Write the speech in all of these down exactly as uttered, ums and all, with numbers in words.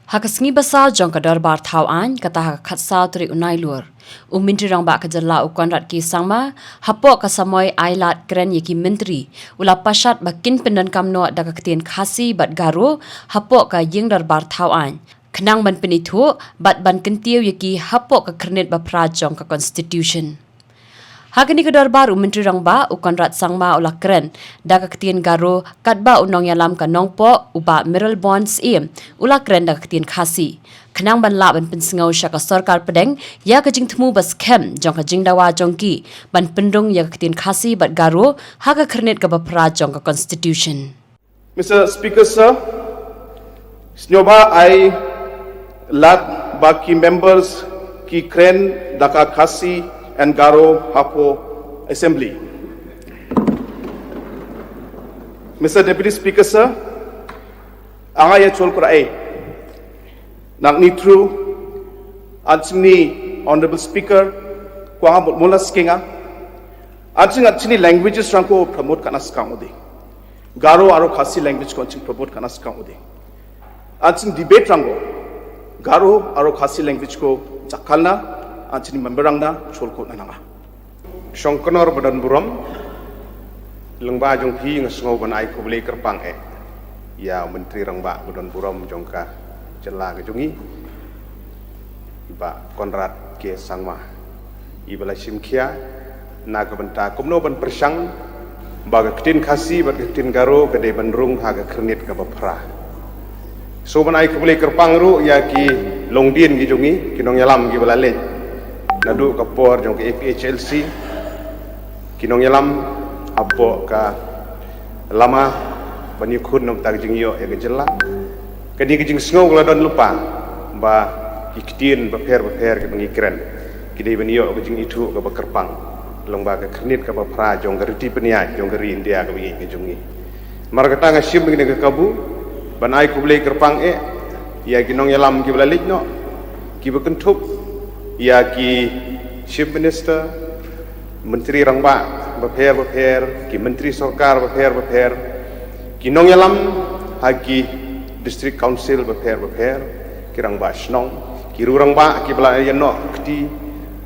Ha ka sngi ba saw jong ka dorbar thaw aiñ, kata ha ka khatsaw tarik u Nailur, u Myntri Rangbah ka jylla u Conrad K Sangma, hapoh ka samoi ai lad kren ïa ki myntri, u la pashat ba kin pyndonkam noh da ka ktien Khasi bad Garo hapoh ka ïing dorbar thaw aiñ, khnang ban pynithuh bad ban kyntiew ïa ki hapoh ka khyrnit ba phra jong ka Constitution. Ha kane ka dorbar u Myntri Rangbah u Conrad Sangma u la kren da ka ktien Garo, katba u nongïalam ka Nongpoh u Bah Mayralborn Syiem u la kren da ka ktien Khasi, khnang ban lah ban pynsngew sha ka sorkar pdeng ïa ka jingthmu ba skhem jong ka jingdawa jong ki ban pynrung ïa ka ktien Khasi bad Garo ha ka khyrnit kaba phra jong ka Constitution. Mister Speaker Sir, sngewbha ai lad ba ki members ki kren da ka Khasi and Garo hapoh Assembly. Mister Deputy Speaker Sir, anga ïa chol kura e nak ni through an chini Honorable Speaker, kwanga mut mula skinga an chini, an chini languages rang ko promote kana skang udi. Garo aro Khasi language ko an chini promote kana skang udi. An chini debate rang ko Garo aro Khasi language ko jakalna an chini member rang na chol ko na nanga. Shongknor ba don burom, lyngba jong phi nga sngew ban ai khublei kyrpang eh ïa u Myntri Rangbah ba don burom jong ka jylla ka jong ngi, Bah Conrad K Sangma, i ba la shim khia na ka bynta kumno ban pyrshang ba ka ktien Khasi bad ka ktien Garo ka dei ban rung ha ka khyrnit kaba phra. So ban ai khublei kyrpang ruh ïa ki longdien ki jong ngi, ki nongïalam ki ba la leit naduh ka por jong ka A P H L C, ki nongïalam hapoh ka lama ban ïakhun na ka bynta ka jingïoh ïa ka jylla. Kane ka jingsngew ka la don lypa ba ki ktien bapher bapher kiba ngi kren ki dei ban ïoh ka jingithuh kaba kyrpang lyngba ka khyrnit kaba phra jong ka riti pynïaid jong ka ri India kaba ïeit ka jong ngi. Namar kata nga shim kane ka kabu ban ai khublei kyrpang eh ïa ki nongïalam kiba la leit noh, kiba kynthup ïa ki Chief Minister, Myntri Rangbah bapher bapher, ki Myntri Sorkar bapher bapher, ki nongïalam ha ki District Council bapher bapher, ki Rangbah Shnong, ki Rangbah kiba la ïa noh kti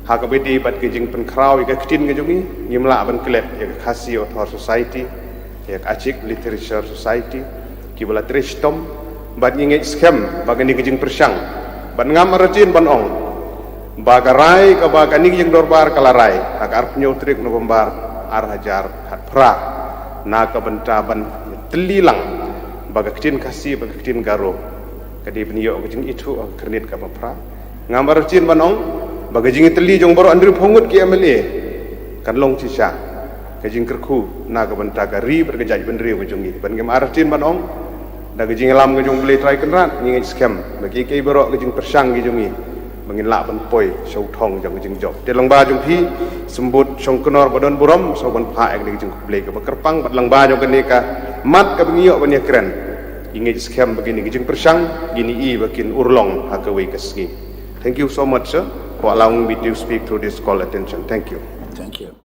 ha kaba ïadei bad ka jingpynkhraw ïa ka ktien ka jong ngi. Ngim lah ban klet ïa ka Khasi Author Society, ïa ka Achik Literature Society, kiba la trei shitom, bad ngi ngeit skhem ba kane ka jingpyrshang, bad ngam artatien ban ong ba ka rai kaba kane ka jingdorbar ka la rai ha ka arphew tarik November ar hajar khatphra na ka bynta ban tylli lang ba ka ktien Khasi bad ka ktien Garo ka dei ban ïoh ka jingithuh ha ka khyrnit kaba phra. Ngam artatien ban ong ba ka jingïatylli jong baroh hynriewphew ngut ki M L A kan long shisha ka jingkyrkhu na ka bynta ka ri bad ka jaitbynriew ka jong ngi. Bad ngim artatien ban ong, da ka jingïalam ka jong U Blei Trai Kynrad ngi ngeit skhem ba kiei kiei baroh ka jingpyrshang ki jong ngi ba ngin lah ban poi sha u thong jong ka jingjop. Te lyngba jong phi, Symbud Shongknor ba don burom, sngew ban phah ïa kane ka jingkhublei kaba kyrpang, bad lyngba jong kane ka mat kaba ngi ïoh ban ïakren, ngi ngeit skhem ba kine ki jingpyrshang ngin ïohi ba kin urlong ha kawei ka sngi. Thank you so much, sir, for allowing me to speak through this call attention. Thank you. Thank you.